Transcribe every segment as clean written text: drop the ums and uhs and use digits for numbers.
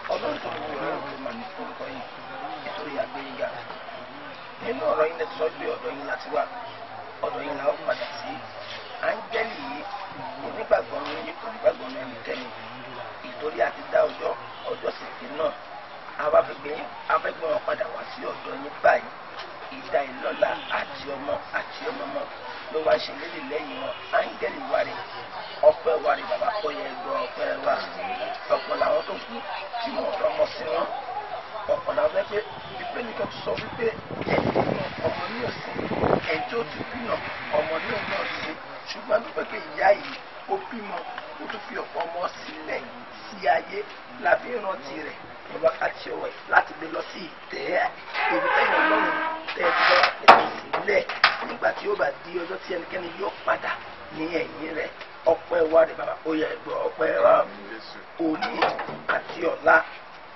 Ọlọ́run tó kú ọ̀rọ̀ tó máa ní orúkọ yìí nítorí àgbéyìnga. Nínú ọ̀rọ̀ yín lẹ́tọ́ pé ọ̀dọ̀ yín láti wá, ọ̀dọ̀ yín làwọn padà sí. Áńgẹ́lì yìí onígbàgbọ́ ní onígbàgbọ́ ní ẹnikẹ́ni. Ìtorí àti dá ọjọ́, ọjọ́ sì pé náà. Àwa fẹ́ gbé wọn padà wá sí ọ̀dọ̀ yín báyìí. Ìdá ìlọ́lá àti ọmọ àti ọmọọmọ ló wá ṣe lédè lẹ́yìn wọn. Áńgẹ́lì wá rè, ọpẹ́ wá rè bàbá, ó yẹ gbọ́ ọpẹ́ wa. Ọ̀pọ̀ làwọn tó kú tí wọ́n rọmọ sí wọn. Ọ̀pọ̀ làwọn fẹ́ pé Bíbélì kan tún sọ wípé ẹni tí wọn ọmọ ní òsì, ẹni tí ó ti bí náà ọmọ ní òun náà sí. Ṣùgbọ́n dúpẹ́ pé ìyá yìí ó bímọ, ó tún fi ọ̀pọ̀ ọmọ sílẹ̀ sí ayé la fi ń rántí rẹ̀ ní wákàtí ọwọ́ láti gbé lọ sí ìtẹ́ ibi tẹ́yìn Ọlọ́run tẹ́ ẹ ti bá wà pẹ̀lú sílẹ̀ nígbà tí ó bá di ọjọ́ tí ẹnikẹ́ni yóò padà ní ẹ̀yìn rẹ̀. Ọpẹ́ wa rẹ̀ bàbá, ó yẹ gbọ́ ọpẹ́ wa. Òní àti ọ̀la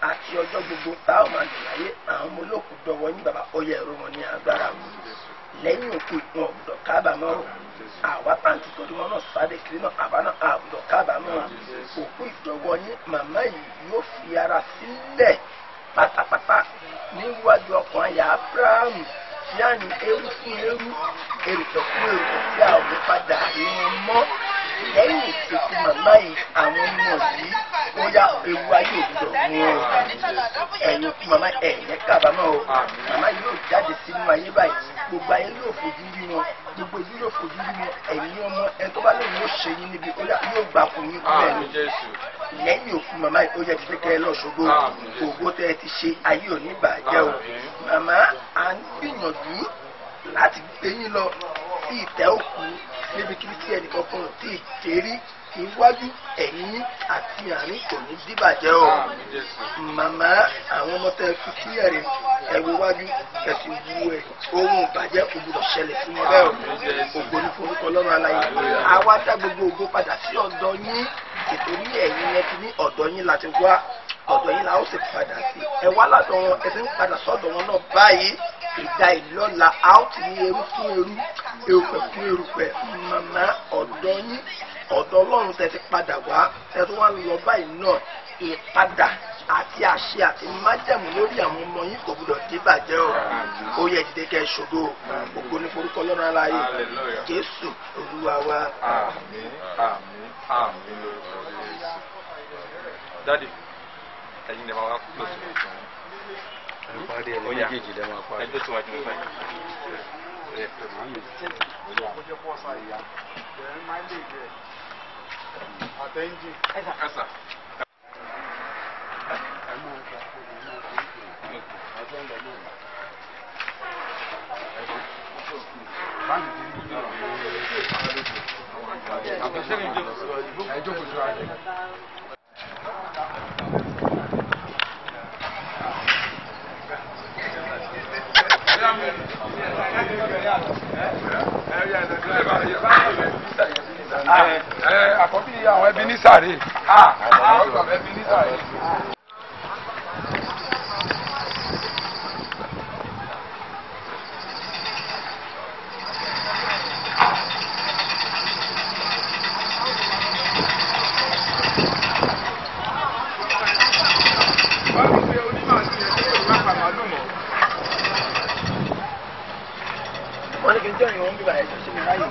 àti ọjọ́ gbogbo tá ò máa lò láyé, àwọn ọmọ olókùn dọ̀wọ́ yín bàbá, ó yẹ ẹ̀rọ wọn ní agbára. Lẹ́yìn òkú wọn ò gbọ́dọ̀ kábàámọ̀ o. Àwa pàǹtí torí wọn náà sáré kiri náà, àwa náà a gbọ́dọ̀ kábàámọ̀ o. Òkú ìdọ̀wọ́ yín màmá yìí yóò fi ara sílẹ̀ pátápátá níwájú ọkàn àyà Ábúráhámù tí a ní eérú fún eérú, erùpẹ̀ fún erùpẹ̀ tí a ò ní padà rí wọn mọ́. Lẹ́yìn ìsìnkú màmá yìí, àwọn ọmọ yìí ó yá ewu ayé òdùdọ̀ mú o. Ẹ̀yin òkú màmá ẹ̀yẹ kábàámọ̀ o. Màmá yìí yóò jáde sínú ayé báyìí, gbogbo ayé yóò fojú rí wọn, gbogbo ojú yóò fojú rí wọn. Ẹ̀yin ọmọ ẹni tó bá lóun ó ṣe yín níbi ó yá yóò gbà fún yín bẹ́ẹ̀ ni. Lẹ́yìn òkú màmá yìí ó yẹ ti kẹ́ ẹ lọ́ṣogbo, ògo tẹ́ ẹ ti ṣe ayé ò ní bàjẹ́ o. Màmá à ń gbìyànjú láti gbé yín lọ sí ìtẹ́ òkú níbikíbi tí ẹnìkan kan ò tí ì dérí. Iwájú, ẹ̀yìn àti àárín kò ní díbàjẹ́ o. Màmá àwọn ọmọ tẹ́ fi sílẹ̀ rẹ̀, ẹ wo wájú ẹ sì wú ẹ, ohun ìbàjẹ́ kò gbọdọ̀ ṣẹlẹ̀ sí wọn bẹ́ẹ̀ o. Ògo ní forúkọ Ọlọ́run aláyé. Àwa dá gbogbo ògo padà sí ọ̀dọ̀ yín, ìtorí ẹ̀yin yẹn ti ní ọ̀dọ̀ yín láti wá, ọ̀dọ̀ yín la ó sì padà sí. Ẹ wá látọ̀ wọn, ẹ sì ń padà sọ́dọ̀ wọn náà báyìí. Ìdá ìlọ́la a ó ti ní erú fún erú, erùpẹ̀ fún erùpẹ̀. Màmá ọ̀dọ̀ yín, ọ̀dọ̀ Ọlọ́run tẹ́ ti padà wá, tẹ́ tó wá ń lọ báyìí náà, ìpadà àti àṣẹ àti májẹ̀mú lórí àwọn ọmọ yín kò gbọdọ̀ díbàjẹ́ o. Ó yẹ dìde kẹ́ ẹ ṣògo. Ògo ní forúkọ Ọlọ́run aláyé. Jésù Olúwa wa. Àmín, àmín, àmín lórúkọ Jésù. Dádì, ẹ̀yin lè máa wá close to it. Ó yá, ẹ tó síwájú mi báyìí. Ẹ̀sà. Àkọ́bí àwọn ẹbí ní sàré. Àwọn ẹbí ní sàré. Wọ́n ní kí n jẹ́ ìwọ̀n bíbá ẹ̀jọ̀ sí mi ráyè.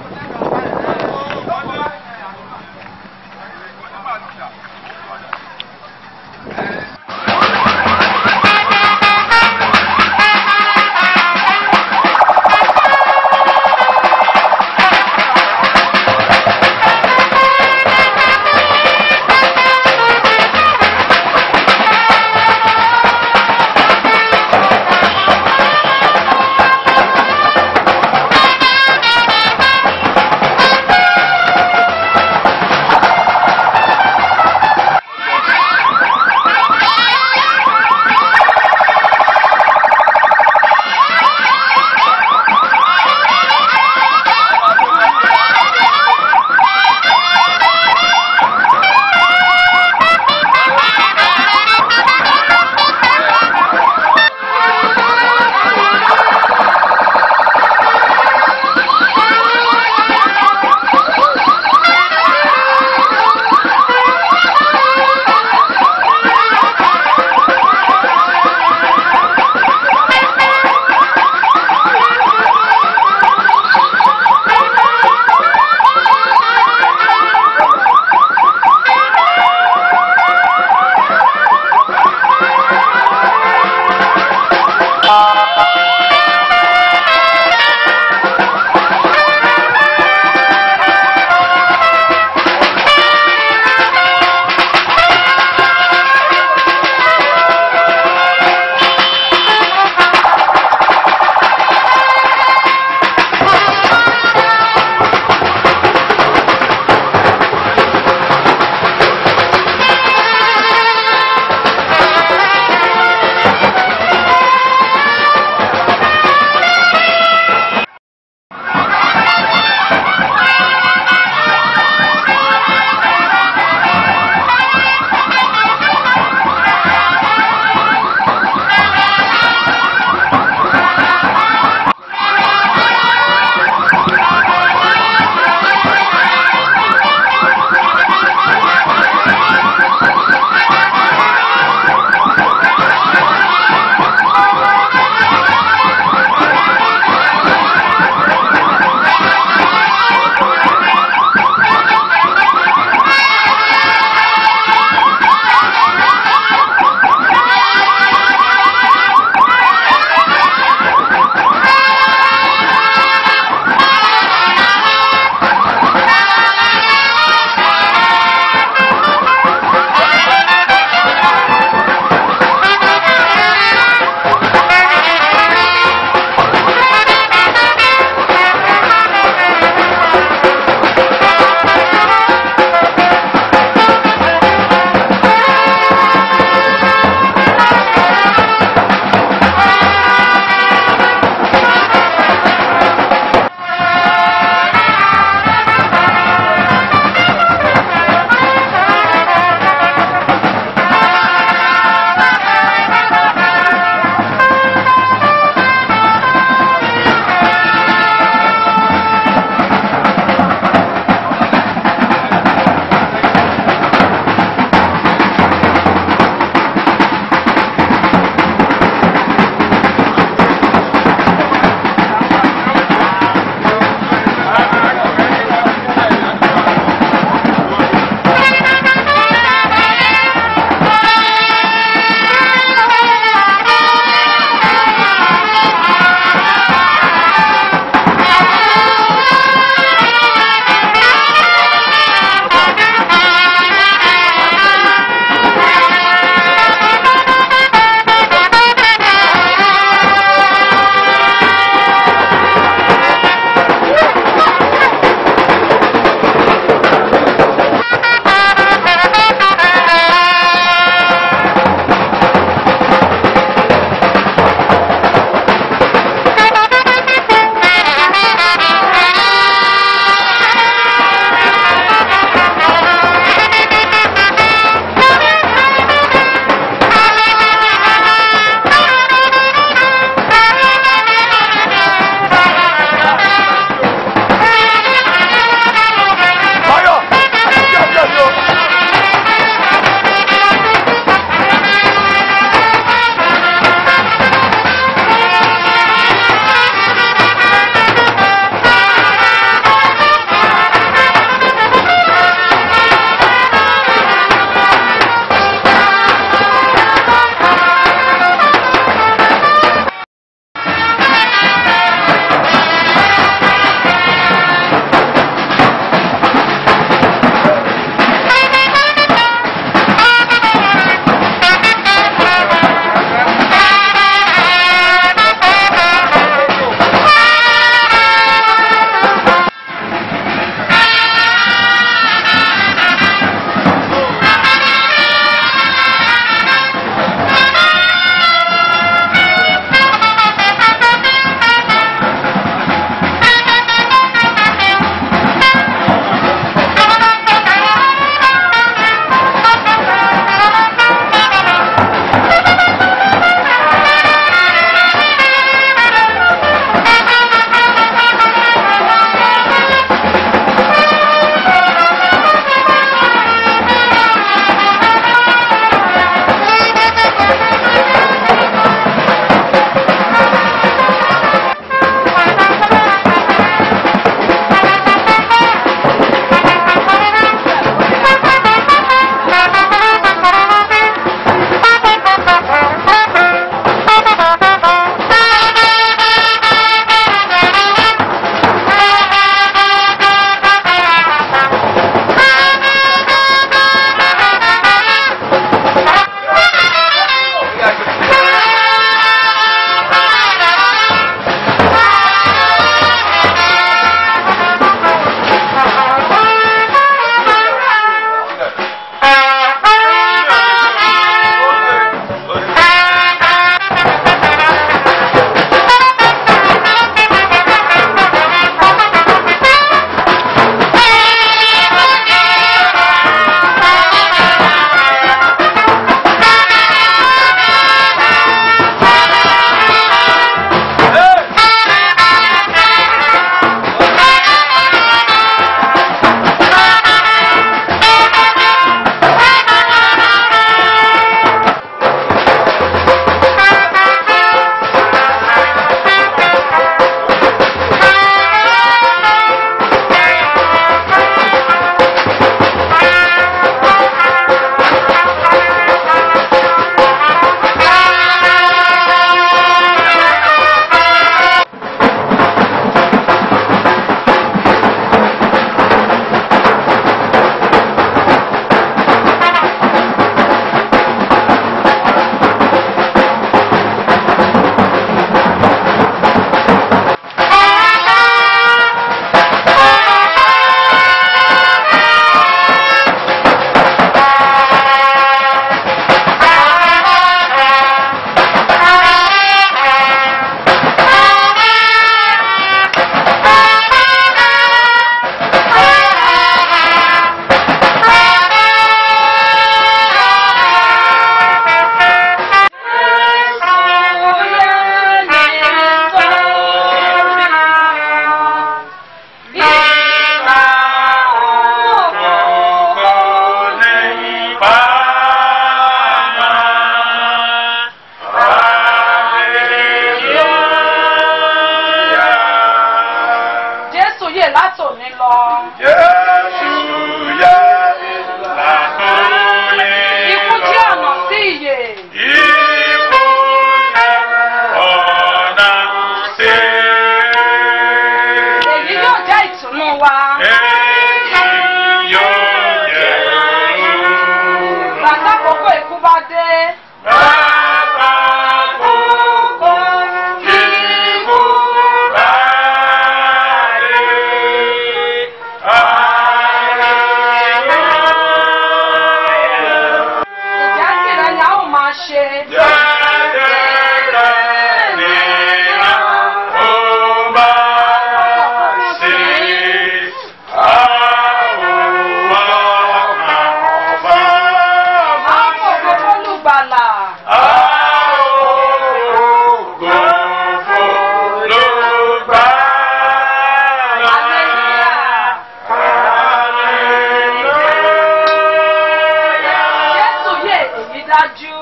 Dájú.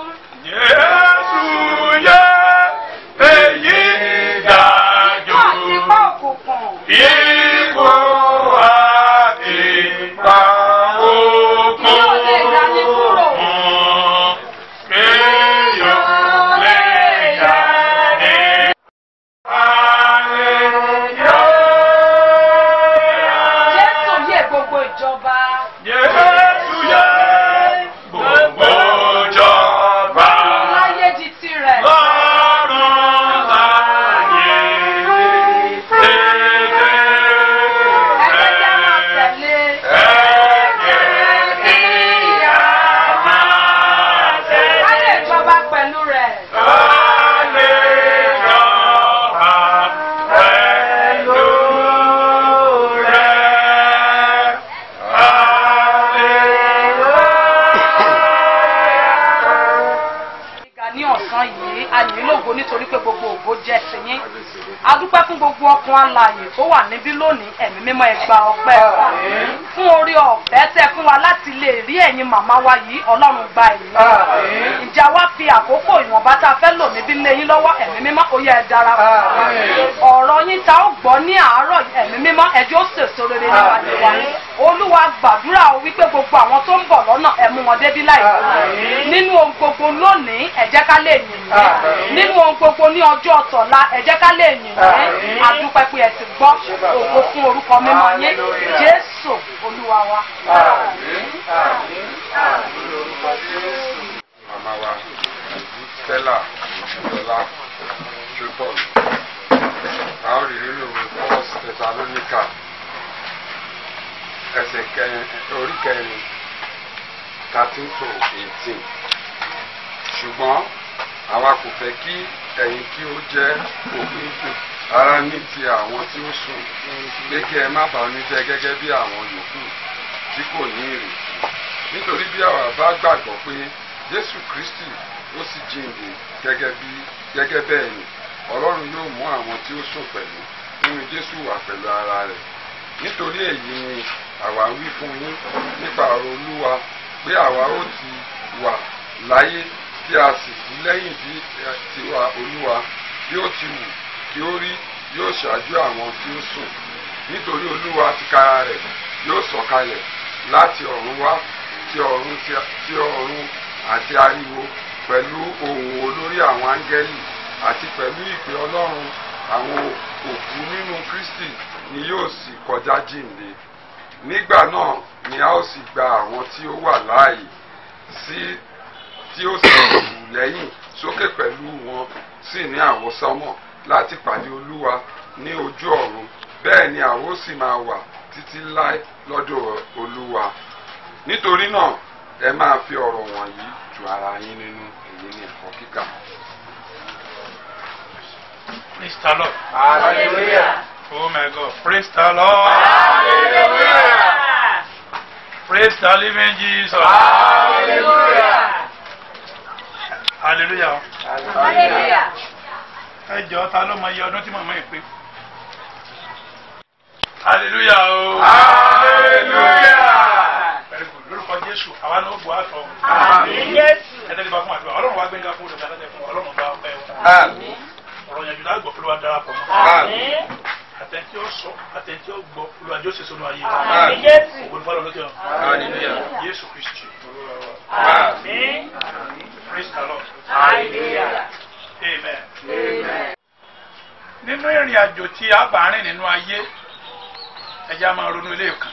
Jésù yé èyí dájú. Ikú àti ipá òkùnkùn. Ikú àti ipá òkùnkùn. Yóò lè yà ní kúrò. Yóò lè yà ní. Hallelujah. Jésù yè gbogbo ìjọba. Jésù yé gbogbo ìjọba. Láyé di tirẹ̀. Lọ́run láyé tètè. Ẹ jẹ́ kí a máa tẹ̀lé. Ẹ jẹ́ kí a máa tẹ̀lé. Ká lè jọba pẹ̀lú rẹ̀. Ká lè jọba pẹ̀lú rẹ̀. Hallelujah. Gíga ní ọ̀sán yìí, a yìn ín lógo nítorí pé gbogbo ògo jẹ́ tiyín. A dúpẹ́ fún gbogbo ọkàn alààyè tó wà níbí lónìí, ẹ̀mí mímọ́ ẹ gba ọpẹ́ wa. Fún oore ọ̀fẹ́ tẹ́ fún wa láti lè rí ẹ̀yin màmá wa yìí, Ọlọ́run gba ìyìn. Ìjà wa fi àkókò ìwọ̀nba tá a fẹ́ lò níbí lé yín lọ́wọ́, ẹ̀mí mímọ́ ó yẹ ẹ darapọ̀. Ọ̀rọ̀ yín ta ó gbọ́ ní àárọ̀ yìí, ẹ̀mí mímọ́ ẹjọ́ ó sèso rere níwájú wa. Olúwa gbàdúrà o wípé gbogbo àwọn tó ń bọ̀ lọ́nà ẹ mú wọn débí láìpẹ́. Nínú ohun gbogbo lónìí, ẹ jẹ́ ká lè yìn yín. Nínú ohun gbogbo ní ọjọ́ tọ̀la, ẹ jẹ́ ká lè yìn yín. A dúpẹ́ pé ẹ ti gbọ́ ògo fún orúkọ mímọ́ yín. Jésù Olúwa wa. Màmá wa Stella Ìjọlá Tripoli a ó rí nínú ìwé First Thessalonica ẹsẹ̀ kẹrin orí kẹrin 13 to 18. Ṣùgbọ́n àwa kò fẹ́ kí ẹ̀yin kí ó jẹ́ òkùnkùn ara ní ti àwọn tí ó sùn, pé kí ẹ má bànújẹ́ gẹ́gẹ́ bí àwọn yòókù tí kò ní ìrètí. Nítorí bí àwa bá gbàgbọ́ pé Jésù Kristi ó sì jíǹde, gẹ́gẹ́ bẹ́ẹ̀ ni Ọlọ́run yóò mú àwọn tí ó sùn pẹ̀lú nínú Jésù wá pẹ̀lú ara rẹ̀. Nítorí èyí ni àwa ń wí fún yín nípa ọ̀rọ̀ Olúwa pé àwa ó ti wà láyé tí a sì kú lẹ́yìn bí tiwa Olúwa bí ó ti wù kí ó rí yóò ṣáájú àwọn tí ó sùn. Nítorí Olúwa tìkára rẹ̀ yóò sọ̀kalẹ̀ láti ọ̀run wá ti ọ̀run àti ariwo pẹ̀lú ohùn olórí àwọn áńgẹ́lì àti pẹ̀lú ìpè Ọlọ́run. Àwọn òkú nínú Kristi ni yóò sì kọjá jíǹde. Nígbà náà ni a ó sì gba àwọn tí ó wà láàyè sí tí ó sì kù lẹ́yìn sókè pẹ̀lú wọn sì ní àwọsánmọ̀ láti pàdé Olúwa ní ojú ọ̀run. Bẹ́ẹ̀ ni àwa ó sì máa wà títí láé lọ́dọ̀ Olúwa. Nítorí náà, ẹ máa fi ọ̀rọ̀ wọ̀nyí tu ara yín nínú. Èyí ní ẹ̀kọ́ kíkà. Praise the Lord. Hallelujah. Oh my God. Praise the Lord. Hallelujah. Praise the living Jesus. Hallelujah. Hallelujah. Hallelujah. Ẹ jọ̀ọ́, ta ló mọ iye ọdún tí màmá yìí pé? Hallelujah o. Hallelujah. Very good. Lórúkọ Jésù, àwa náà ó bu àtọ̀. Àmín. Ẹ tẹ́lẹ̀ bá fún àdúrà. Ọlọ́run wá gbẹ̀ngà fún olùdó alájẹ fún Ọlọ́run bá ọpẹ́ wọn. Àmín. Ọ̀rọ̀ yẹn jù lágbọ̀ fún Olúwa darapọ̀ mọ́. Àmín. Àtẹ̀ntí ó sọ, àtẹ̀ntí ó gbọ́, Olúwa jọ̀ọ́ ṣe sọ́nù ayé wa. Àmín. Ògo ni fọ́lọ́run lókè ọ̀run. Hallelujah. Jésù Kristi Olúwa wa. Àmín. Praise the Lord. Hallelujah. Amen. Amen. Nínú ìrìn àjò tí a bá rìn nínú ayé, ẹ jẹ́ á máa ronú ilé kan.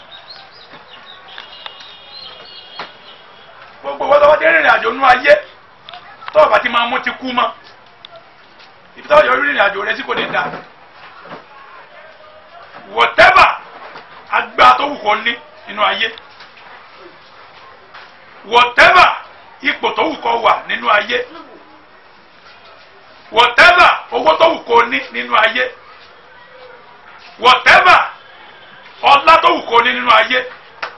Gbogbo wọn lọ́wọ́ tí rìnrìn àjò nínú ayé, tó o bá ti máa mú ti kú mọ́, ibi tó yọ rìnrìn àjò rẹ sí kò ní da. Whatever agbára tó wù kó ní nínú ayé, whatever ipò tó wù kó wà nínú ayé, whatever owó tó wù kó ní nínú ayé, whatever ọlá tó wù kó ní nínú ayé,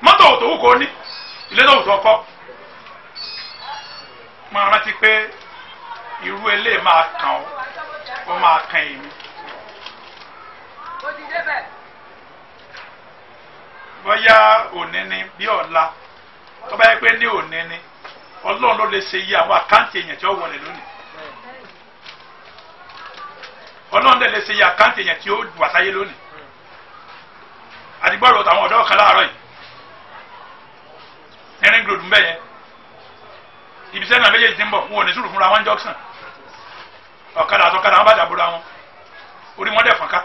mọ́tò tó wù kó ní, ilé tó wù tó kọ́, máa rántí pé irú eléyìí máa kàn ọ́, ó máa kàn èmi. Ó ti débẹ̀. Bóyá òní ni bí ọ̀la, tó bá yẹ pé ní òní ni Ọlọ́run ló lè ṣe iye àwọn àkáǹtì èèyàn tí ó wọlé lónìí. Ọlọ́run lè ṣe iye àkáǹtì èèyàn tí ó wà sáyé lónìí. Àdìgbọ́rò tàwọn ọ̀dọ́ kan láàárọ̀ yìí ní ring road ń bẹ̀ yẹn, ibiṣẹ́ náà méjèèjì ti ń bọ̀, wọn ò ní sùúrù fúnra wọn junction. Ọ̀kadà àtọ̀kadà wọn bá dàbúrò wọn, orí wọn dẹ̀ fọ́nká.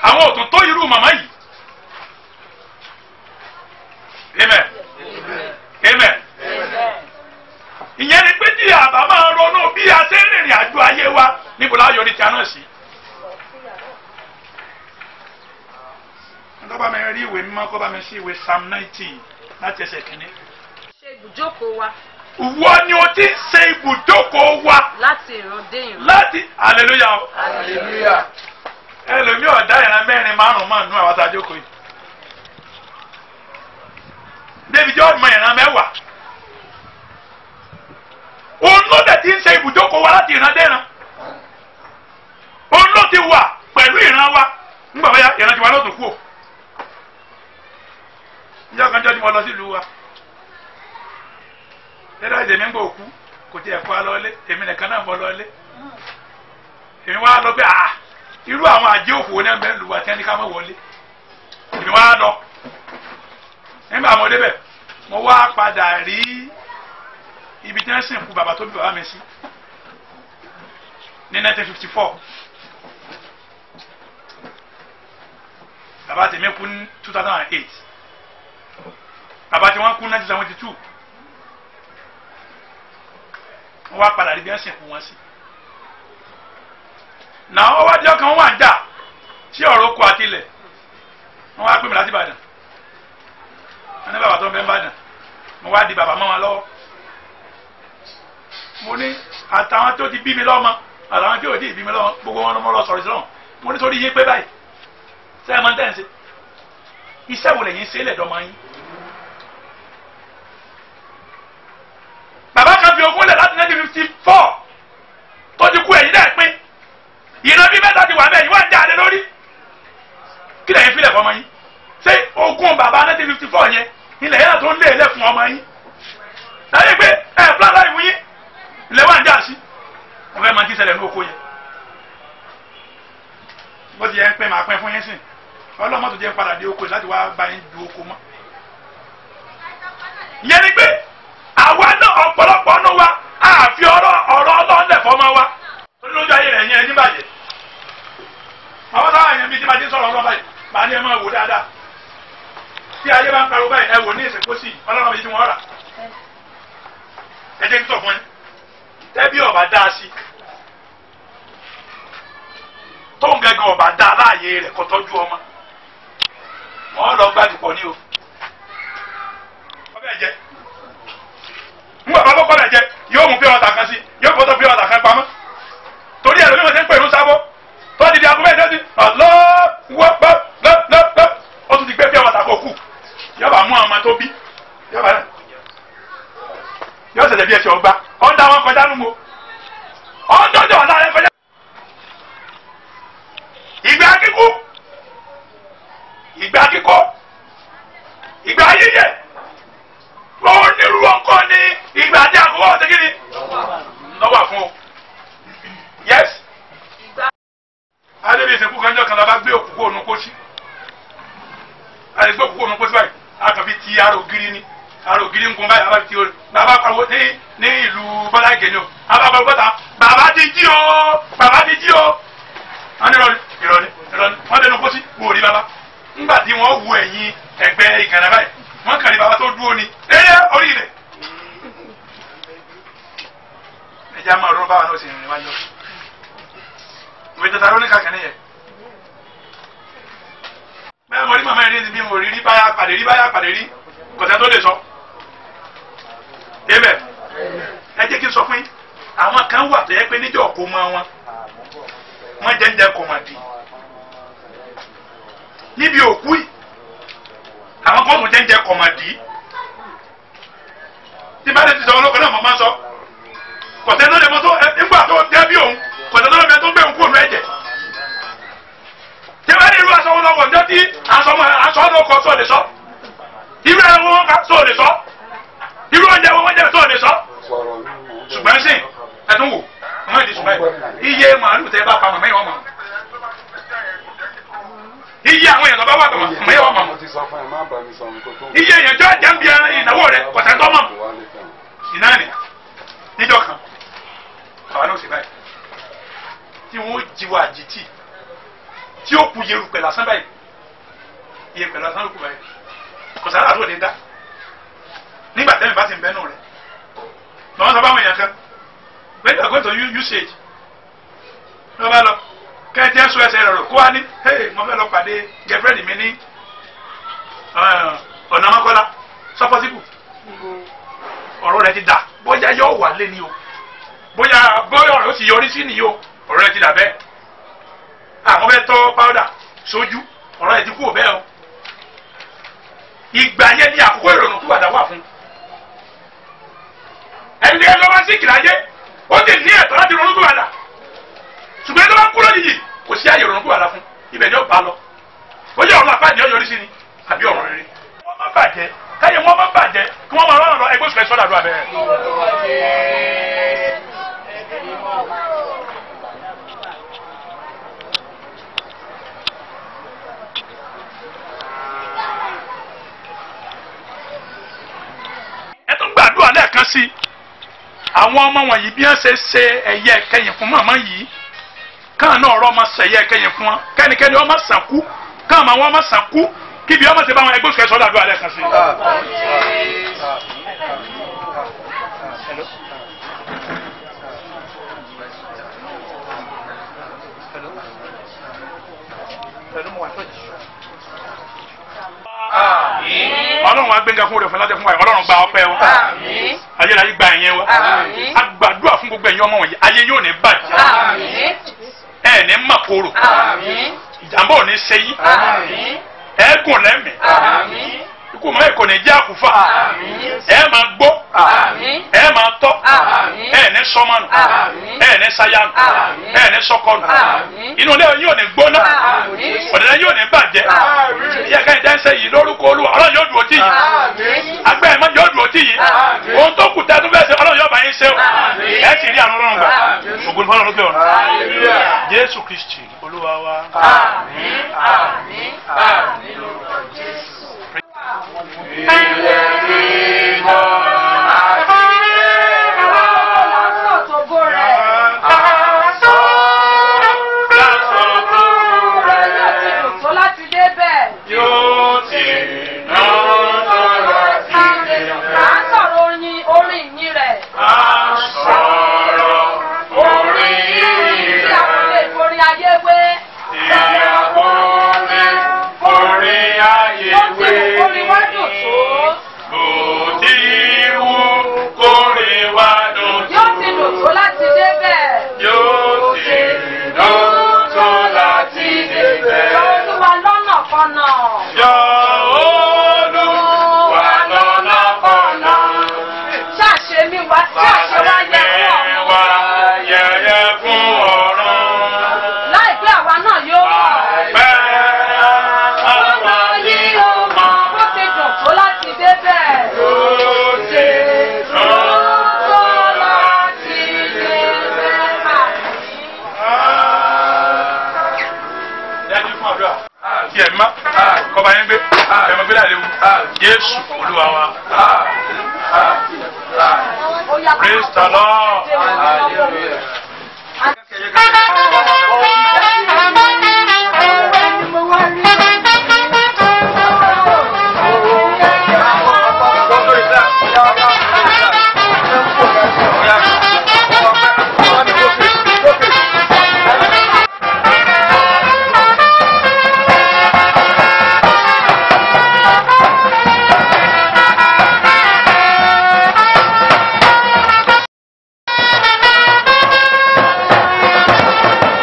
Àwọn òtún tó irú màmá yìí. Amen. Amen. Ìyẹn ni pé tí àbá máa ronú bí a ṣe ń rìnrìn àjò ayé wa, níbo la yọrí tí a náà sí. Tó bá mi rí ìwé mímọ́, kó bá mi sí ìwé Psalm 90 láti ẹsẹ̀ kìíní. Ṣe ibùjókòó wa. Ìwọ ni o ti ń ṣe ibùjókòó wa. Láti ìran dé ìran. Láti hallelujah. Hallelujah. Ẹlòmíì ọ̀dá ìran mẹ́rin márùn-ún máa nú àwọn àtàjókòó yìí. Débi jọ́ ọmọ ìran mẹ́wàá. Òun ló dẹ̀ ti ń ṣe ibùjókòó wa láti ìran dé ìran. Òun ló ti wà pẹ̀lú ìran wa. Nígbà bóyá ìran tiwa ló tún kú o. Níjọ́ kan jọ́ tí mo lọ sílùú wa. Lẹ́dọ̀ ìdèmí ń gbọ́ òkú, kò tiẹ̀ kọ́ lọ́lé, èmi nìkan náà mọ́ lọ́lé. Èmi wá lọ pé à irú àwọn àjẹ́ òfò ní ẹgbẹ́ lù wá tí wọ́n ní ká má wọlé. Èmi wá lọ. Nígbà mo débẹ̀, mo wá padà rí ibi tí wọ́n sìnkú bàbá tó bí bàbá mi sí ní 1954. Bàbá tèmi kú ní 2008. Bàbá tí wọ́n kú ní 1972. Wọ́n wá padà rí bí wọ́n sìnkú wọn sí. Náà wọ́n wá jọ́ kan wọ́n wà ń jà sí ọ̀rọ̀ oko àti ilẹ̀. Wọ́n wá pè mí láti Ìbàdàn. Wọ́n ní bàbá tó ń bẹ ń Ìbàdàn. Mo wá di bàbá mọ́ wọn lọ́wọ́. Mo ní àtàwọn tó ti bí mi lọ́mọ, àtàwọn tí ò tí ì bí mi lọ́mọ, gbogbo wọn lọ́mọ lọ sọ̀rọ̀ sí lọ́wọ́. Mo ní sórí yín pé báyìí. Ṣé ẹ máa ń tẹ̀ ń ṣe? Iṣẹ́ wo lẹ̀yin ṣe lẹ̀dọ́ máa yín? Bàbá kan fi ogún lẹ̀ láti 1954 tó ti kú, ẹ̀yin náà pín. Ìran bí mẹ́ta ti wà bẹ́ẹ̀, ìwà ń jáde lórí. Kí lẹ̀yin filẹ̀ fọmọ yín? Ṣé ogún bàbá 1954 yẹn ilẹ̀ yẹn tó ń lé ilẹ̀ fún ọmọ yín? Láyé pé ẹ̀ fúlà láì wú yín ilẹ̀ wà ń jà sí. Wọ́n fẹ́ máa ti ṣẹlẹ̀ ní oko yẹn. Bó ti yẹ ń pín màá pín fún yín sìn. Ọlọ́mọ tó jẹ́ padà dé oko yìí láti wá bá yín du oko mọ́. Ìyẹn ni pé àwa náà ọ̀pọ̀lọpọ̀ ọ̀nù wa àfi ọ̀rọ̀ Ọlọ́run lẹ̀ fọmọ wa. Torí lójú ayé rẹ̀ yẹn ẹni bàjẹ́. Àwọn táwọn èèyàn bíi tí máa ti sọ̀rọ̀ ọlọ́run báyìí, màá ní ẹ máa wò dáadáa. Tí ayé bá ń pariwo báyìí, ẹ wò ní ìsìnkú sí Ọlọ́run bíi tí wọ́n rà. Ẹ jẹ́ kí n sọ fún yín. Tẹ́bí ọ̀bà dá sí. Tó ń gẹ́gẹ́ ọ̀bà dá láàyè rẹ̀ kó tọ́jú ọmọ. Wọ́n lọ gbàdúpọ̀ ní o. Ọbẹ̀ jẹ. Ngbà bá bọ́kọ́ rẹ̀ jẹ, yóò mú pé ọ̀tà kan sí, yóò fọ́tọ̀ pé ọ̀tà kan pamọ́. Torí ẹ̀rọ mímọ̀ ṣe ń pè ní sábọ́. Tó ti di aago mẹ́rin tó ti ọlọ́wọ́ lọ́lọ́lọ́. Ó tún ti gbé pé ọ̀tà kò kù. Yóò bá mú àwọn ọmọ tó bí. Yóò bá yóò ṣẹ̀ṣẹ̀ bí ẹsẹ̀ ọgbà. Ó ń dá wọn kọjá nù mo. Ó ń dọ́jọ́ ọ̀la rẹ kọjá. Ìgbà kíkú. Ìgbà kíkọ́. Ìgbà yíyẹ. Onírúurú ọkọ ni ìgbà tí àkókò ọ̀sẹ̀ kí ni lọ́wọ́ fún o. Yes. Adébí ìsìnkú kanjọ́ kan la bá gbé òkú kó ònú kóṣí. A lè gbé òkú kó ònú kóṣí báyìí. A kàn fi ti aró gírí ni. Aró gírí ń kun báyìí, a bá fi ti orí. Bàbá pariwo ní ìlú Bọ́lá Ìgè ni o. A bá pariwo bọ́ta. Bàbá ti jí o! Bàbá ti jí o! Wọ́n ní ìrọ̀lẹ́ ìrọ̀lẹ́ ìrọ̀lẹ́. Wọ́n dẹnu kóṣí, wò rí bàbá. Ńgbà tí wọ́n wo ẹ̀yìn ẹgbẹ́ ìgànnà báyìí, wọ́n kàn rí bàbá tó dúró ni. Eré orí rẹ̀. Ẹja máa ronú báwa náà sì rìn wájú. Ìwé tata ló ní kàkẹ́ nìyẹn. Bẹ́ẹ̀ mo rí màmá yẹn ní bí mo rí rí báyà pàdé rí báyà pàdé rí kọ̀tẹ́ tó lè sọ. Amen. Ẹ jẹ́ kí n sọ fún yín, àwọn kan wà tó yẹ pé níjọ́ kó mọ wọn, wọ́n jẹ́ ń jẹ́ kó mọ̀ di. Níbi òkú yìí, àwọn kan tún jẹ́ ń jẹ́ kó mọ̀ di. Tí bá dé ti sọ ọlọ́kọ̀ náà mo máa ń sọ. Kọ̀tẹ́ tó lè mọ tó nígbà tó jẹ́ bí òun, kọ̀tẹ́ tó lè mọ tó gbé òun kúrò ní ẹ̀jẹ̀. Tí bá ní irú aṣọ wọn lọ́wọ́ ǹjọ́ tí aṣọ ọlọ́kọ̀ sọ lè sọ. Irú ẹ̀rọ wọn sọ lè sọ. báyìí iye màálù tẹ́ bá pa màmá yẹn wọ́n mọ̀ iye àwọn èèyàn tó bá wà màmá yẹn wọ́n mọ̀ iye èèyàn tó jẹ́ ń bí ìnáwó rẹ̀ kọ̀tẹ́ntọ́ mọ̀ iná ni níjọ́ kan àwa náà ṣe báyìí tí wọ́n jí wa àjìtì tí ó kú yerùpẹ̀ lásán báyìí yerùpẹ̀ lásán ló kú báyìí kò sára tó lè dá nígbà tẹ́mi bá ti ń bẹ́nu rẹ̀ lọ́wọ́ sọ báwọn èèyàn kan when you are going to usage lọ́ bá lọ kẹ́hìntì ẹ̀ sọ ẹsẹ̀ rẹ̀ rò kó wá ní hey mo fẹ́ lọ pàdé girlfriend mi ní ọ̀nà Mọ́kọ́lá sọ possible ọ̀rọ̀ rẹ̀ ti dà bóyá yóò wà lé ní o bóyá bóyá ọ̀rọ̀ ó sì yọrí sí nìyí o ọ̀rọ̀ rẹ̀ ti dà bẹ́ẹ̀ àwọn fẹ́ tọ́ powder sójú ọ̀rọ̀ rẹ̀ ti kú bẹ́ẹ̀ o ìgbà yẹn ni àkókò ìrònú kúwàdà wà fún ẹni ẹ lọ́wọ́ sí ìkìláyé ó ti ní ẹ̀tọ́ láti ronú kúwàdà ṣùgbọ́n ẹni tó bá kú lójijì kò sí àyè ìrònú kúwàdà fún ibẹ̀ ni ó bá lọ bóyá ọ̀run àpáàdé ó yọrí sí ni àbí ọ̀run rere wọ́n má bàjẹ́ káyé wọ́n má bàjẹ́ kí wọ́n máa rọrùn lọ ẹgbẹ́ òṣùpẹ̀ sọ́dà àdúrà bẹ́ẹ̀. Ẹ tún gbàdúrà lẹ́ẹ̀kan sí i àwọn ọmọ wọ̀nyí bí wọ́n ṣe ṣe ẹ̀yẹ kẹyìn fún màmá yìí káà náà ọ̀rọ̀ ọmọ ṣẹ̀yẹ kẹyìn fún wọn kẹ́nikẹ́ni ọmọ sàn kú káà máa wọn ọmọ sàn kú kíbi ọmọ ṣe bá wọn ẹgbẹ́ òṣùpẹ̀ sọ́dà àdúrà lẹ́ẹ̀kan sí i. Ọlọ́run wa gbẹ̀ngà fún òrèfẹ́ láti fún wa Ọlọ́run gba ọpẹ́ wa ayérayé gba ẹ̀yẹ wa a gbàdúrà fún gbogbo ẹ̀yin ọmọ wọ̀nyí ayé yóò ní bàjẹ́ ẹ̀ ní màkòrò ìjàmbá ò ní ṣe yín ẹ̀ gùn lẹ́mìí ikú mọ́ ẹ̀kọ́ ní jẹ́ àkúfà ẹ̀ máa gbó ẹ̀ máa tọ́ ẹ̀ ní sọ́mọ́nù ẹ̀ ní sáyánù ẹ̀ ní sọ́kọ́nù inú ilé yóò ní gbóná ọ̀dẹ̀dẹ̀ yóò ní bàjẹ́ ìyá ká ìdánsẹ́ yìí lórúkọ Olúwa Ọlọ́run yóò dùn ó tì yìí agbẹ́ ẹ̀mọ́ yóò dùn ó tì yìí ohun tó kù tẹ́tún fẹ́ ṣe Ọlọ́run yóò bá yín ṣe o ẹ̀ sì rí àánú Ọlọ́run gbà ògo ni fún Ọlọ́run lókè ọ̀run Jésù Kristi Olúwa wa. Àmín, àmín, àmín lórúkọ Jésù. Ilé mímọ́ àti ẹ̀rọ. Lásán rẹ̀. Lásán Rẹ̀ yóò ti dùn tó láti débẹ̀. yóò ti dùn tó láti débẹ̀. À ń sọ̀rọ̀ orin orin ìyìn rẹ̀. À ń sọ̀rọ̀ orin Tí a kò lè forin ayé wé. Ìyàwó mi orin ayé Ó ti wé. wù kórin wá dùn tó. Bó ti wù kórin wá dùn tó. Yóò ti dùn tó láti débẹ̀. Yóò ti dùn tó láti débẹ̀. Yọ Olúwa lọ́nà kọ́nà. Yọ Olúwa lọ́nà kọ́nà. Ṣàṣe mi wá ṣàṣe wá yẹ fún ọ̀run. Wá yẹyẹ fún ọ̀run. Láìpẹ́ àwa náà yóò mọ̀. Pẹ́ àwa yóò mọ̀. Bó ti dùn tó láti débẹ̀. Yóò ti dùn Tó láti débẹ̀. Dájú fún àdúrà. Tí ẹ̀ má kọba yẹn gbé ẹ̀mọ́ gbé láàrin ewu. Jésù Olúwa wa. Ó yá, Praise the Lord. Thank you.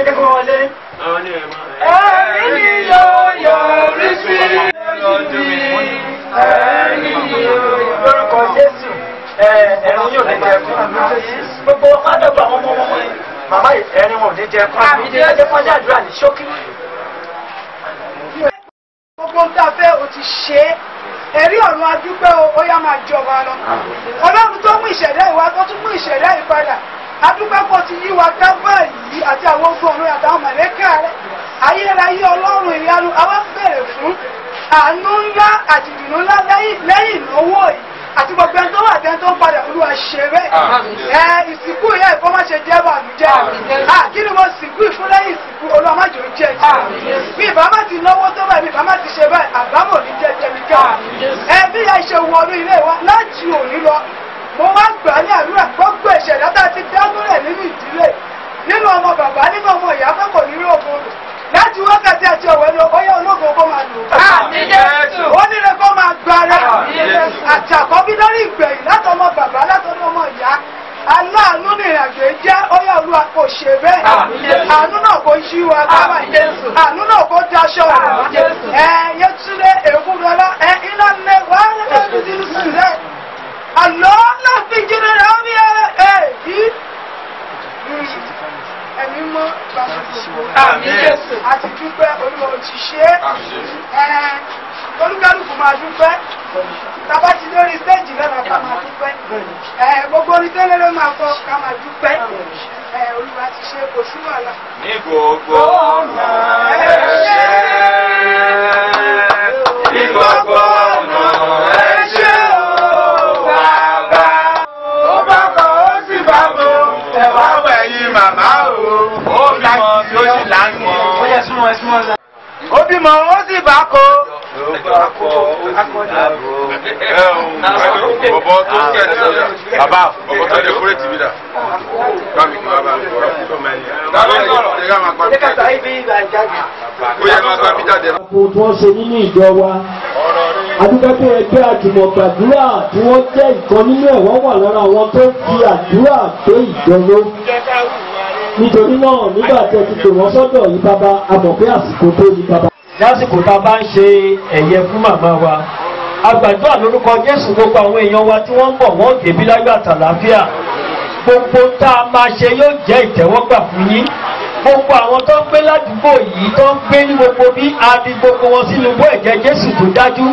Ẹ jẹ́ kó wọlé. Ẹ̀rí ni yóò yọrí sí ẹ̀rí ni lórúkọ Jésù. Ẹ̀rín yóò ní jẹ fún gbogbo fádọ́gbà àwọn ọmọ ọmọ yìí. Màmá ẹ̀rín wọn ò ní jẹ fún ẹ jẹ́ kó ṣàdúrà ní ṣókí. Gbogbo ń tá a fẹ́ o ti ṣe é. Ẹ̀rí ọ̀run adúpẹ́ o, ó yá máa jọba lọ. Ọlọ́run tó mú ìṣẹ̀dá ìwà tó tún mú ìṣẹ̀dá ìpadà. Adúpẹ́ kò ti yí wa ká báyìí àti àwọn ogun ọ̀run àtàwọn mọ̀lẹ́kà rẹ̀. Ayérayé Ọlọ́run ìyanu àwa ń bèrè fún àánú ńlá àti ìdùnnú ńlá lẹ́yìn ìnáwó yìí àti gbogbo ẹni tó wà tẹ́ni tó ń padà Olúwa ṣe bẹ́ẹ̀. Ẹ ìsìnkú ìyá ìkọ́ má ṣe jẹ́ bànújẹ́. Kí ni mo sìnkú ìfún lẹ́yìn ìsìnkú Olúwa má jò jẹ́ jẹ́. Bí ìbá má ti náwó tó báyìí, bí ìbá má ti ṣe báyìí, àbámọ̀ ní jẹ́ jẹ́ mi ká. Ẹ bí ìyá ìṣe wọnú ilé wa láti òní lọ, mo wá gbà ní àdúrà gbogbo ìṣẹ̀dá tá a ti dágúnlẹ̀ nínú ìdílé, nínú ọmọ bàbá, nínú ọmọ ìyá pé kò ní rí ògo lò. Láti wákàtí àti ọ̀wẹ́ lọ, ó yẹ ológo kó máa lò. Ó nílé kó máa gbára. Àti àkọ́bí lórí ìgbẹ̀yìn látọmọ bàbá látọmọ ọmọ ìyá. Aláàánú ní ìrìnàjò jẹ́ ó yẹ Olúwa kò ṣe bẹ́ẹ̀. Àánú náà kò yí wa káwá. Àánú náà kò daṣọ rẹ̀ wá. Ẹ Yétúndé Èkúrọlá ẹ iná lé wá lẹ́nu tí ń sùn rẹ̀. Àlọ́ láti jíire rẹ̀ ó ní ẹ yí. Ẹ̀mí mọ́ gbàgbọ́. Àti dúpẹ́ Olúwa ò ti ṣe é. Olúkálùkù máa dúpẹ́. Tàbá ti lórí stéèjì lọ́la ká máa dúpẹ́. Gbogbo orin tẹ́lẹ̀ ló máa kọ ká máa dúpẹ́. Olúwa ti ṣe kò sí wàhálà. Ní gbogbo ọ̀nà ẹ ṣé. Ní gbogbo ọ̀nà ẹ ṣé o bàbá. Ó bá kọ̀ ó sì bá bò. Ẹ wá wẹ̀yìn màmá o. Ó bímọ bí ó sì láǹmọ̀. Ó bímọ ó sì bá kó. Bọ̀bọ̀ tó kẹ̀ bàbá bọ̀bọ̀ tó dẹkúrẹ́tì mi dà. Bámi kí bàbá mi. Ó yẹ máa gba bí jáde. Àpò tí wọ́n ṣe nínú ìjọ wa. Adúpẹ́ pé ẹgbẹ́ àjùmọ̀gbàdúrà tí wọ́n jẹ́ ìkan nínú ẹ̀ wọ́n wà lára àwọn tó fi àdúrà gbé ìjọ ró. Nítorí náà nígbà tí ẹ ti pè wọ́n sọ́dọ̀ yìí bàbá, a mọ̀ pé àsìkò tó yí bàbá. Lásìkò tá a bá ń ṣe ẹ̀yẹ fún màmá wa, a gbàdúrà lórúkọ Jésù gbogbo àwọn èèyàn wa tí wọ́n ń bọ̀ wọ́n débí láyọ̀ àtàlàáfíà. Gbogbo tá a máa ṣe yóò jẹ́ ìtẹ́wọ́gbà fún yín. Gbogbo àwọn tó ń gbé ládùúgbò yìí tó ń gbé ní gbogbo bí a di gbogbo wọn sínú bó ẹ̀jẹ̀ Jésù tó dájú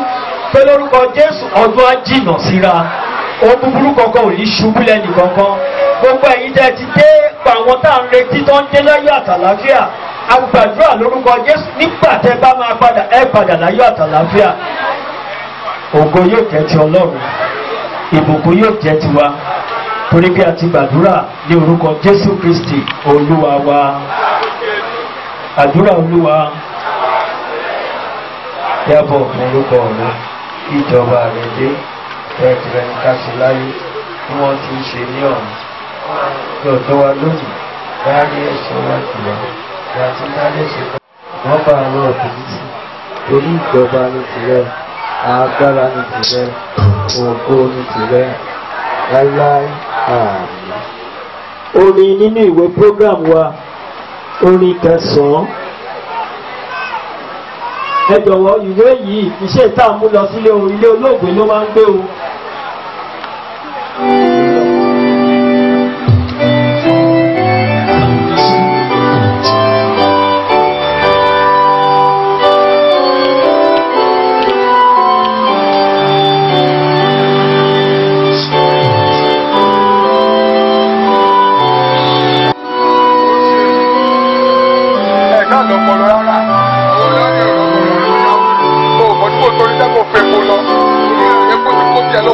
pé lórúkọ Jésù ọdún á jìnà síra. Ohun búburú kankan ò ní ṣubú lẹ́nì kankan. Gbogbo ẹ̀yin tẹ́ ti dé pa àwọn tá à ń retí tó ń dé láyọ̀ àtàlàáfíà. A gbàdúrà lórúkọ Jésù nígbà tẹ́ bá máa padà ẹ padà láyọ̀ àtàlàáfíà. Ògo yóò jẹ́ ti Ọlọ́run, ìbùkún yóò jẹ́ tiwa, torí bí a ti gbàdúrà ní orúkọ Jésù Kristi Olúwa wa. Àdúrà Olúwa, yàbọ̀ fún orúkọ rẹ, kí ìjọba rẹ dé, bẹ́ẹ̀ tirẹ̀ ní ká ṣe láyé bí wọ́n ti ń ṣe ní ọ̀run. Ní ọjọ́ wa lónìí, dárí ẹ̀ṣẹ̀ wa jù wá, bí a ti dárí ẹ̀ṣẹ̀ wa. Wọ́n bá àwọn ọ̀bìnrin torí ìjọba ní tirẹ̀, agbára ní tirẹ̀, ògo ní tirẹ̀, láíláí, àmín. Orin nínú ìwé program wa, orin kẹsàn-án. Ẹ jọ̀wọ́ ìwé yìí iṣẹ́ tá a mú lọ sílé o, ilé olóògbé ló máa ń gbé o. Ẹ náà lọ́pọlọ rárá. O ò mọ̀ tí kò torí sẹ́kọ̀ọ́ fẹ́ kó lọ. Epo ti kó tiẹ̀ lọ.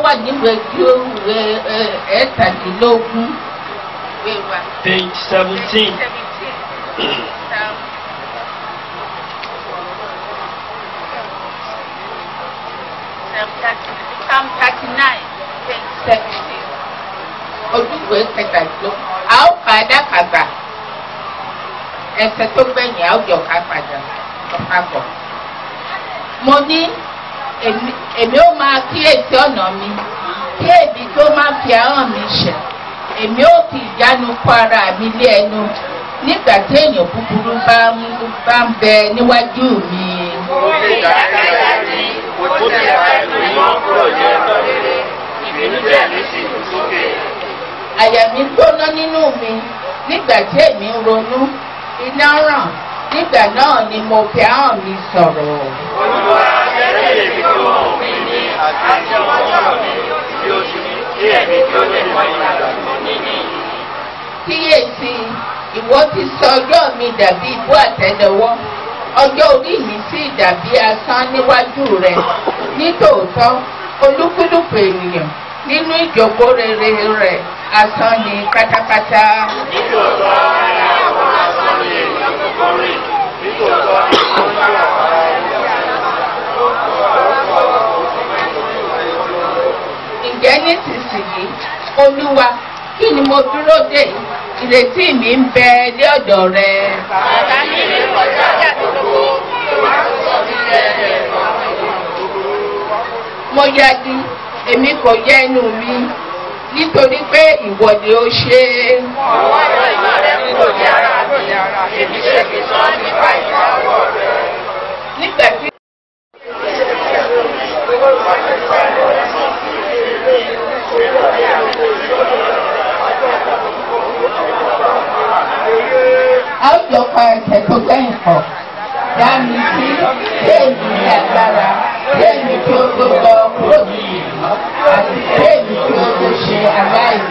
wà níwèé ìwé 17 ìwé wa. Page 17. Psalm 39, page 17. Ojúwe 17. A ó kà á dákàgbà. Ẹsẹ̀ tó gbẹ̀yìn a ó jọ ká padà papọ̀. Mo ní èmi ó máa kíyèsí ọ̀nà mi, kí èmi tó máa fi ahọ́n mi ṣẹ̀. Èmi ó fi ìjánu kọ́ ara mi lé ẹnu nígbà tí èèyàn búburú bá ń bẹ níwájú mi. Mo fi ìdákẹ́yà mi, mo ti pa ẹnu mọ́ kúrò ní ọ̀nà rere, ìbínújẹ́ mi sì kú sókè. Àyà mi gbóná nínú mi nígbà tí èmi ń ronú, iná ràn, nígbà náà ni mo fi ahọ́n mi sọ̀rọ̀. Olúwa, jẹ́ kí èmi kí ó mọ òfin mi àti ìwọ̀n mi bí ó ti kí èmi kí ó lè mọ ìgbà tó ní ní. Kíyèsí, ìwọ ti sọ ọjọ́ mi dàbí ibú àtẹ́lẹwọ́, ọjọ́ orí mi sì dàbí asán níwájú rẹ. Nítòótọ́, olúkúlùkù ènìyàn nínú ìjókòó rere rẹ̀ asán ni pátápátá. Nítòótọ́ ni àwọn asán ni ènìyàn kúkú rìn, nítòótọ́ ni wọ́n ń gbà ara ẹni. Ǹjẹ́ nísinsìnyí, Olúwa, kí ni mo dúró dè? Ìrètí mi ń bẹ lé ọ̀dọ̀ rẹ. Bàbá mi rí kọjá gbogbo, ìwà sọ mí lẹ́yìn. Mo yagi, èmi kò yẹ ẹnu mi, nítorí pé ìwọ ni ó ṣe é. Ọwọ́ ìmọ̀ rẹ kúrò ní ara mi, èmi ṣe kì í sọ nípa ìmọ̀ ọwọ́ rẹ. Nígbà tí. A ó jọ pa ẹsẹ̀ tó gbẹ̀yìn pọ̀. Dá mi sí, kí èmi ní agbára, kí èmi kí ó tó lọ kúrò ní ìlú, àti kí èmi kí ó tó ṣe aláìsí.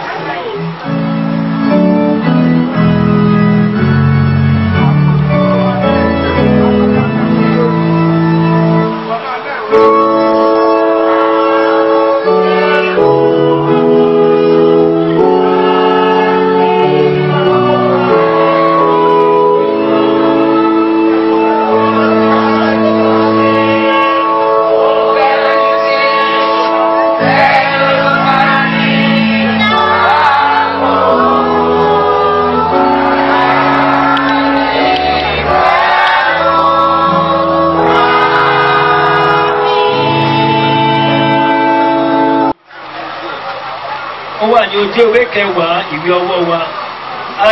Ó wà ní ojú ewé 10 ìwé ọwọ́ wa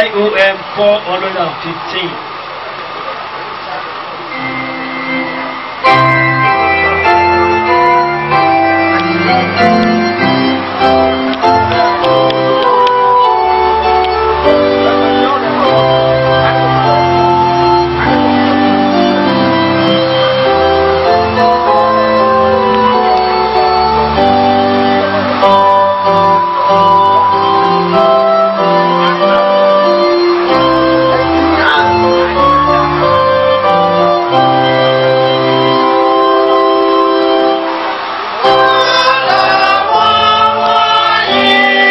IOM 415. Ọlọ́wọ́ wọ̀nyí.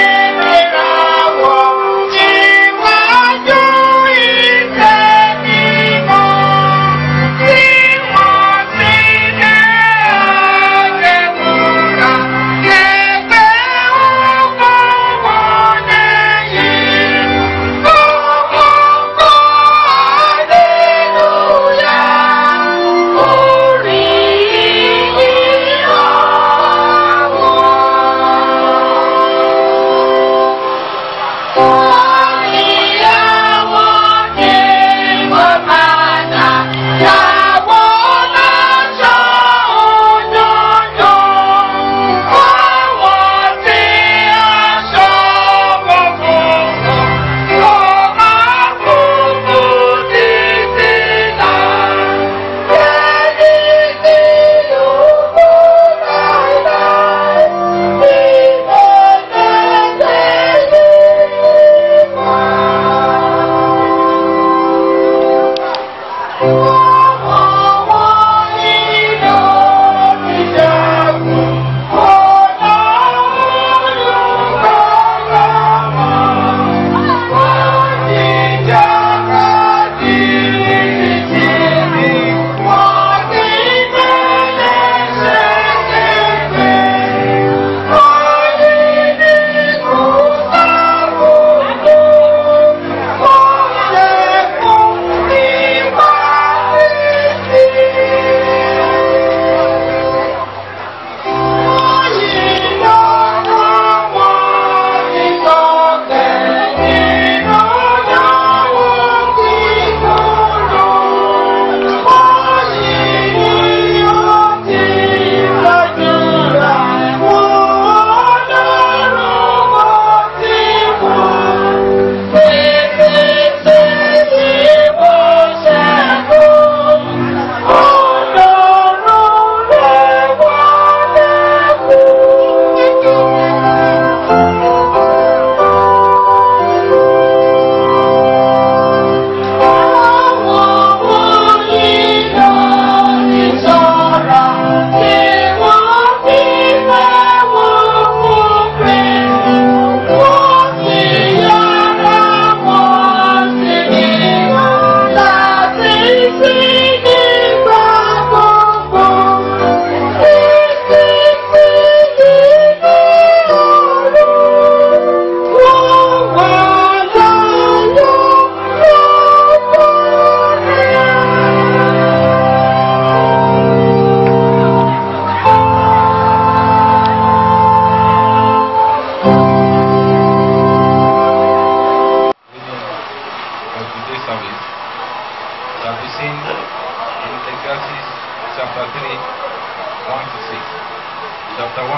Chapter 1.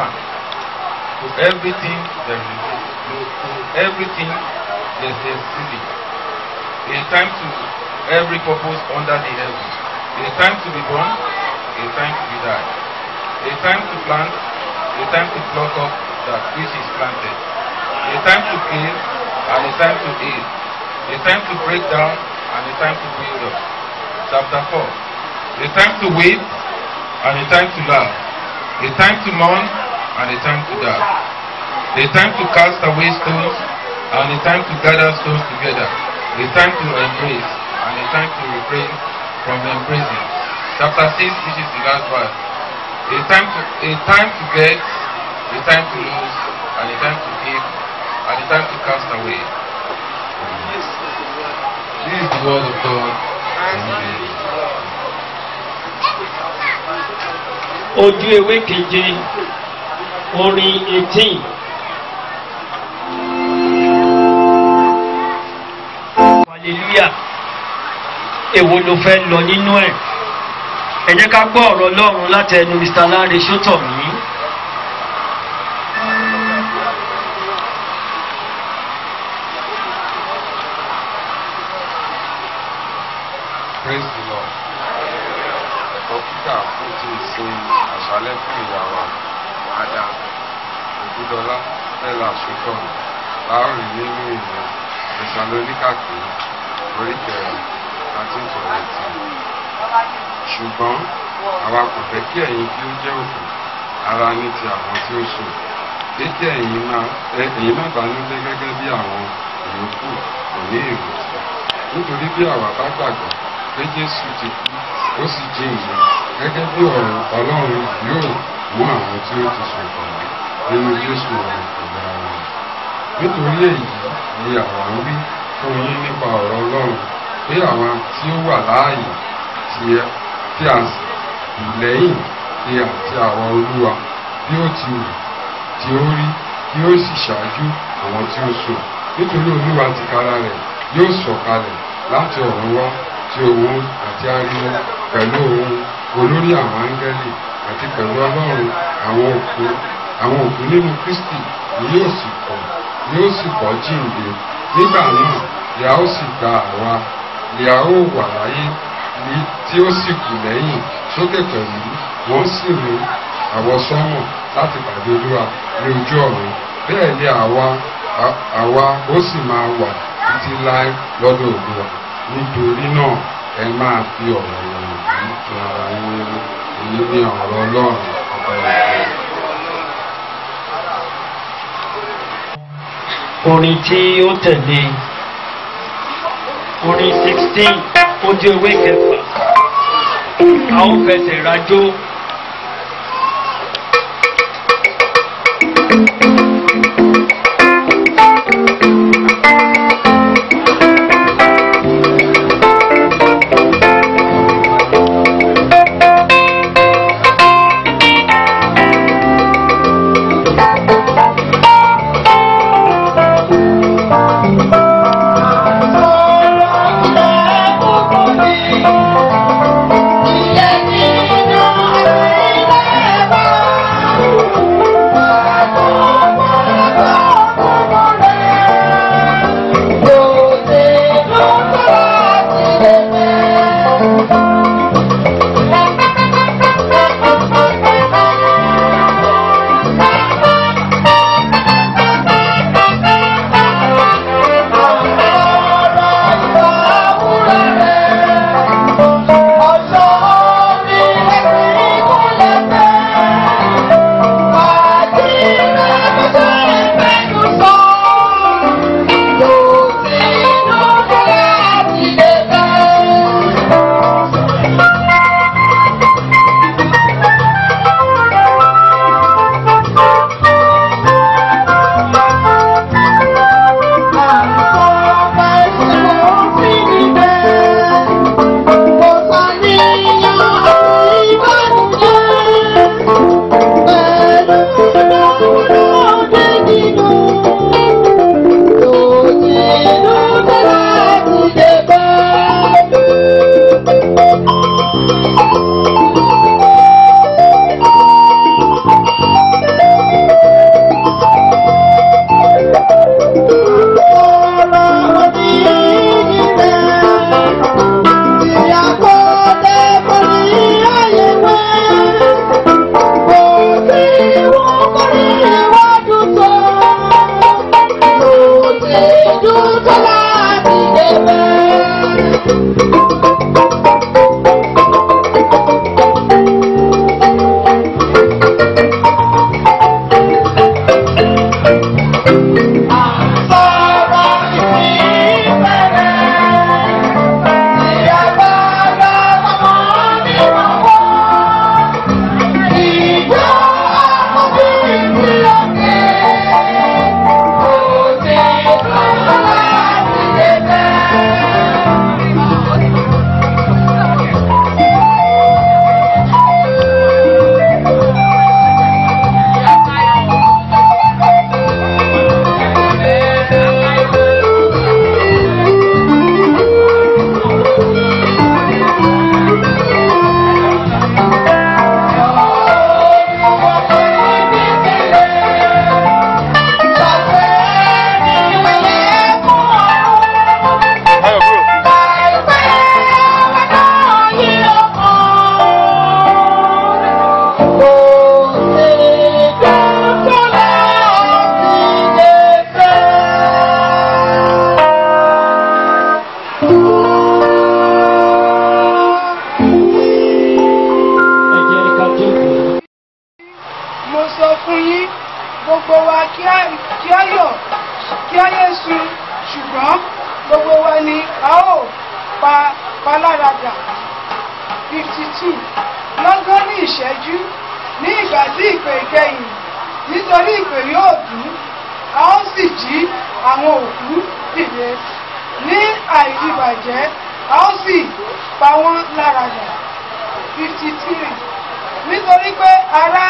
To everything there is to everything there is a season. A time to every purpose under the heaven. A time to be born, a time to be died. A time to plant, a time to pluck up that which is planted. A time to kill and a time to heal. A time to break down and a time to build up. Chapter 4. A time to weep and a time to laugh. A time to mourn and a time to die. A time to cast away stones and a time to gather stones together. A time to embrace and a time to refrain from embracing. Chapter 6, which is the last verse. A time to get, a time to lose, and a time to give, and a time to cast away. This is the word of God. Amen. Ojú ewé keje, orin 18. Hallelujah. Èwo ló fẹ́ lọ nínú ẹ̀? Ẹ jẹ́ ká gbọ́ ọ̀rọ̀ Ọlọ́run láti ẹnu Mr. Lanre Sótọ̀mí. Praise the Lord. Ẹ̀kọ́ kíkà fún ti ìsìn àṣálẹ́ fún ìyá wa Ada Ògúndọlá Stella Sótọ̀mí láàrin nínú ìwé Tẹsalóníkà kìíní orí kẹrin 13-18. Ṣùgbọ́n àwa kò fẹ́ kí ẹ̀yin kí ó jẹ́ òfò ara ní ti àwọn tí ó sùn, pé kí ẹ̀yin má bànújẹ́ gẹ́gẹ́ bí àwọn ìyókù kò ní ìrètí. Nítorí bí àwa bá gbàgbọ́ pé Jésù ti kú, ó sì jíǹde, gẹ́gẹ́ bí ọ̀rọ̀ Ọlọ́run yóò mú àwọn tí ó ti sùn pẹ̀lú nínú Jésù wọn pẹ̀lú ara wọn. Nítorí èyí ni àwa ń wí fún yín nípa ọ̀rọ̀ Ọlọ́run, pé àwọn tí ó wà láàyè tí a sì kù lẹ́yìn tí àti àwọn Olúwa bí ó ti wù tí ó rí kí ó sì ṣáájú àwọn tí ó sùn. Nítorí Olúwa tìkára rẹ̀ yóò sọ̀kalẹ̀ láti ọ̀run wá tí òun àti ariwo pẹ̀lú òun olórí àwọn áńgẹ́lì àti pẹ̀lú Ọlọ́run àwọn òkú nínú Kristi ni yóò sì kọ́ jíǹde. Nígbà náà ni a ó sì gba àwa ni a ó wà láyé tí ó sì kù lẹ́yìn sókè pẹ̀lú wọ́n sì mú àwọsánmọ̀ láti pàdé Olúwa ní ojú ọ̀run. Bẹ́ẹ̀ ni àwa ó sì máa wà títí láé lọ́dọ̀ Olúwa. Nítorí náà ẹ máa fi ọ̀rọ̀ wọ̀nyí tún ara yín nínú. Èyí ni ọ̀rọ̀ Ọlọ́run ọba ìfẹ́. Orin tí ó tẹ̀lé, orin 16, ojú ewé kẹfà, a ó fẹsẹ̀ rajó. Yeah. tó láti débẹ̀. Ẹ jẹ́ ká jókòó. Mo sọ fún yín, gbogbo wa kí á yọ̀, kí á yé sun, ṣùgbọ́n gbogbo wa ni a ó pa paláradà. 52. Lọ́gán ní ìṣẹ́jú, ní ìgbà tí ìpè ìkẹyìn, nítorí ìpè yóò dún, a ó sì jí àwọn òkú dìde ní àìdíbàjẹ́, a ó sì pa wọ́n láradà. 53. Nítorí pé ara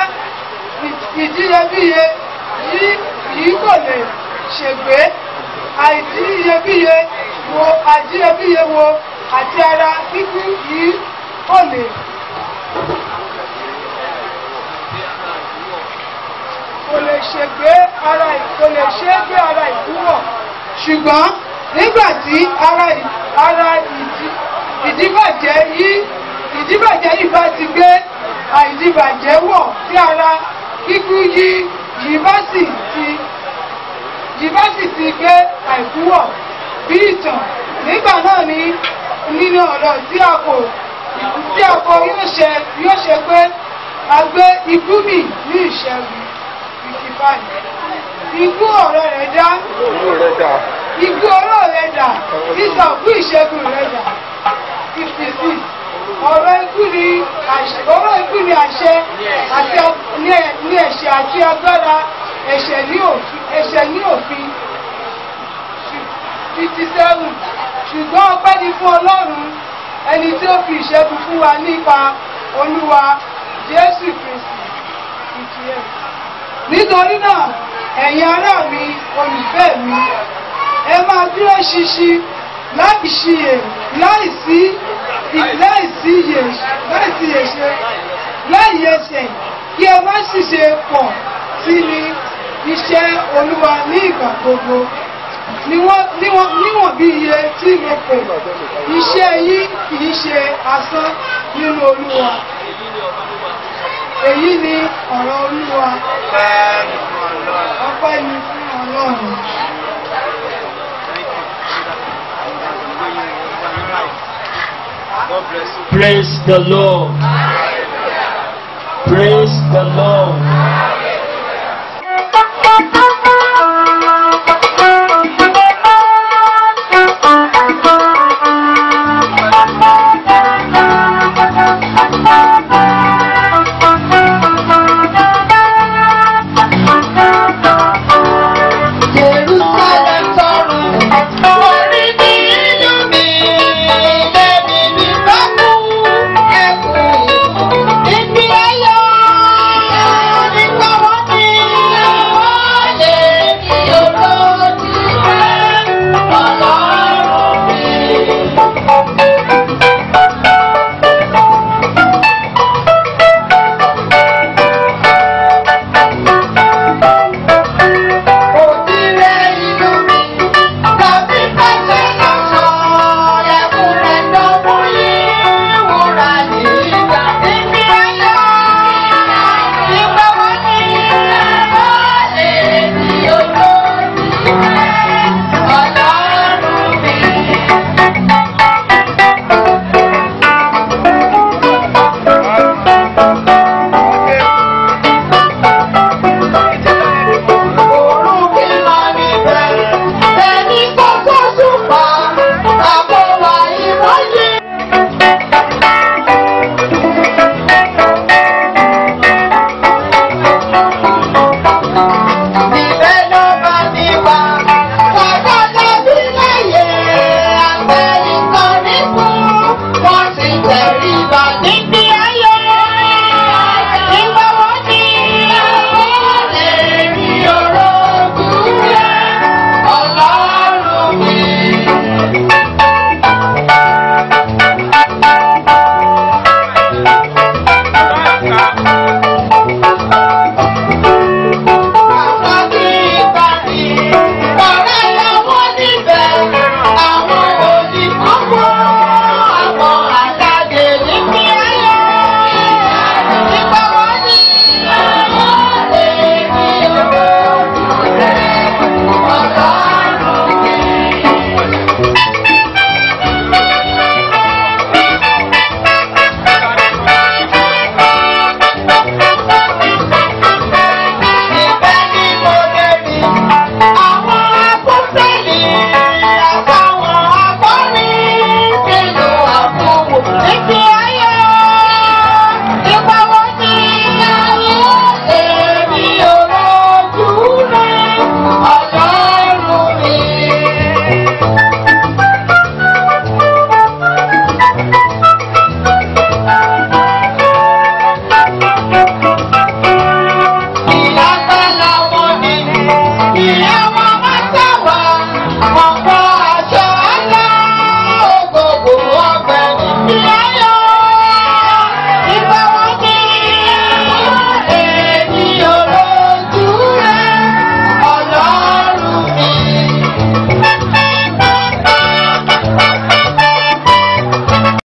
ìdíyebíye yìí kò lè ṣègbé, àìdíyebíye wo àìdíyebíye wo àti ara kíkú yìí kò lè kò lè ṣègbé ara kò lè ṣe é gbé ara ìkú wọ̀. Ṣùgbọ́n nígbà tí ara ìdíbàjẹ́ yìí ìdíbàjẹ́ yìí bá ti gbé àìdíbàjẹ́ wọ̀, tí ara kíkú yìí bá sì ti yìí bá sì ti gbé àìkú wọ̀ bí ìtàn, nígbà náà ni nínú ọ̀rọ̀ tí a kò yóò ṣe pé a gbé ikú mì ní ìṣẹ́gun. 55. Ikú ọ̀rọ̀ rẹ̀ dá. Ikú ọ̀rọ̀ rẹ̀ dà. Ìsà òkú ìṣẹ́gun rẹ̀ dà. 56. Ọ̀rọ̀ ikú ni àṣẹ àti ní ẹ̀ṣẹ̀ àti agbára ẹ̀ṣẹ̀ ní òfin. 57. Ṣùgbọ́n ọpẹ́ ni fún Ọlọ́run, ẹni tí ó fi ìṣẹ́gun fún wa nípa Olúwa Jésù Kristi. 58. Nítorí náà, ẹ̀yin ará mi, olùfẹ́ mi, ẹ máa dúró ṣinṣin láì ṣiyè, láì síyè ṣe, láì ẹsẹ̀, kí ẹ má sì ṣe pọ̀ sí ní iṣẹ́ Olúwa ní ìgbà gbogbo. Níwọ̀n bí iye tí mo pè, iṣẹ́ yín kì í ṣe asán nínú Olúwa. Èyí ni ọ̀rọ̀ Olúwa. Ọpẹ́ ni fún Ọlọ́run. Praise the Lord. Praise the Lord.